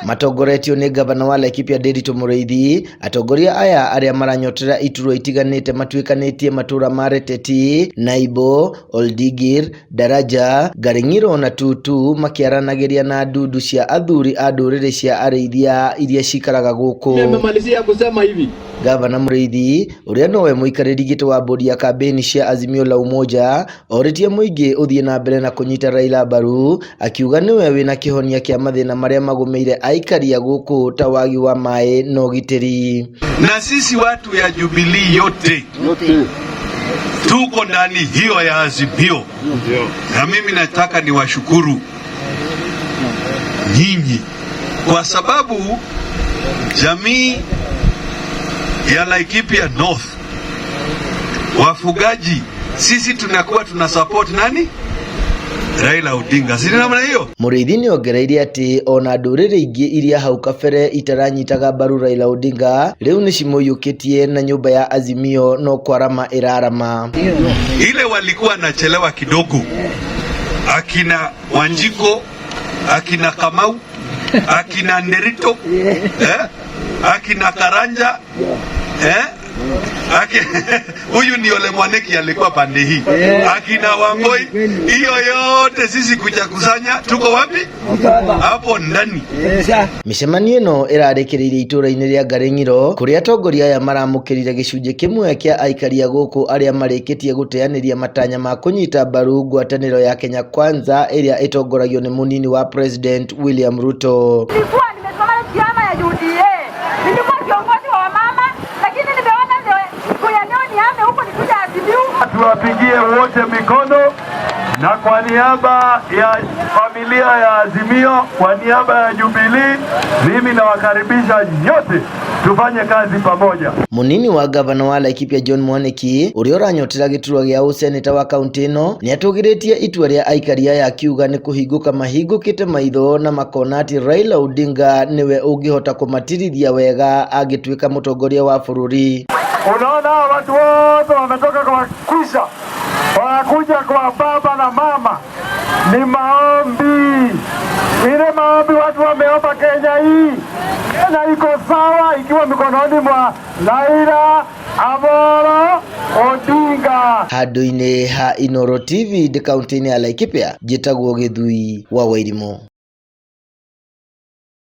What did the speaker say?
Matongoretio nĩ ngavana wa Laikipia Ndiritu Mũrĩithi, atongoria aya arĩa maranyotera iturwa itiganĩte matuĩkanĩtie matũra ma Reteti, Naibo, Oldigir, Daraja, Ngaring'iro na Tutu makĩaranagĩria na ndundu cia athuri a ndũrĩrĩ cia arĩithia iria cikaraga gũkũ. Nimemalizia kusema hivi. Gavana Mũrĩithi ũrĩa nowe mũikarĩri gĩtĩ wa bodi ya kambĩini cia Azimio la Umoja orĩtie mũingĩ ũthiĩ na mbere na kũnyita Raila mbaru, akiuga nĩwe wĩna kĩhonia kĩa mathĩna marĩa magũmĩire aikari a gũkũ ta wagi wa maĩ na ũgitĩri. Na sisi watu ya Jubilee yote tuko ndani hiyo ya Azimio, na mimi nataka niwashukuru nyinyi kwa sababu jamii ya Laikipia North wafugaji, sisi tunakuwa tuna support nani? Raila Odinga, si namna hiyo? Mũrĩithi nĩ ongereire atĩ ona ndũrĩrĩ ingĩ iria hau kabere itaranyitaga mbaru Raila Odinga rĩu nĩ cimũiyũkĩtie na nyũmba ya Azimio no kwarama ĩrarama. Ile walikuwa wanachelewa kidogo, akina Wanjiko, akina Kamau, akina Nerito, eh? Akina Karanja, eh? Huyu ni Ole Mwaniki alikuwa pande hii, akina Wamboi, hiyo yote sisi kuja kusanya, tuko wapi? Hapo ndani. Mĩcemanio ĩno ĩrarĩkĩrĩire itũra-inĩ rĩa Ngarĩng'iro kũrĩa atongoria aya maramũkĩrire gĩcunjĩ kĩmwe kĩa aikari a gũkũ arĩa marĩkĩtie gũteanĩria matanya ma kũnyita mbaru ngwatanĩro ya Kenya Kwanza ĩrĩa ĩtongoragio nĩ mũnini wa President William Ruto. Nilikuwa nimesimama chama ya UDA. Nilikuwa kiongozi wa wamama, lakini nimeona ndio siku ya leo nihame huko nikuja Azimio. Tuwapigie wote mikono, na kwa niaba ya familia ya Azimio, kwa niaba ya Jubilee, mimi nawakaribisha nyote tufanye kazi pamoja. Mũnini wa gavana wa Laikipia John Mwaniki ũrĩa ũranyotera gĩturwa gĩa ũseneta wa kaunti ĩno nĩatũgĩrĩtie itua rĩa aikari aya akiuga nĩ kũhingũka mahingũkĩte maitho na makona atĩ Raila Odinga nĩwe ũngĩhota kũmatirithia wega angĩtuĩka mũtongoria wa bũrũri. Unaona hawa watu wote wametoka kwa kwisha, wanakuja kwa baba na mama, ni maombi. Ile maombi watu wameomba Kenya hii, Kenya iko sawa ikiwa mikononi mwa Raila Amolo Odinga. Handũ-inĩ ha Inooro TV ndĩ kaunti-inĩ ya Laikipia, njĩtagwo Gĩthui wa Wairimũ.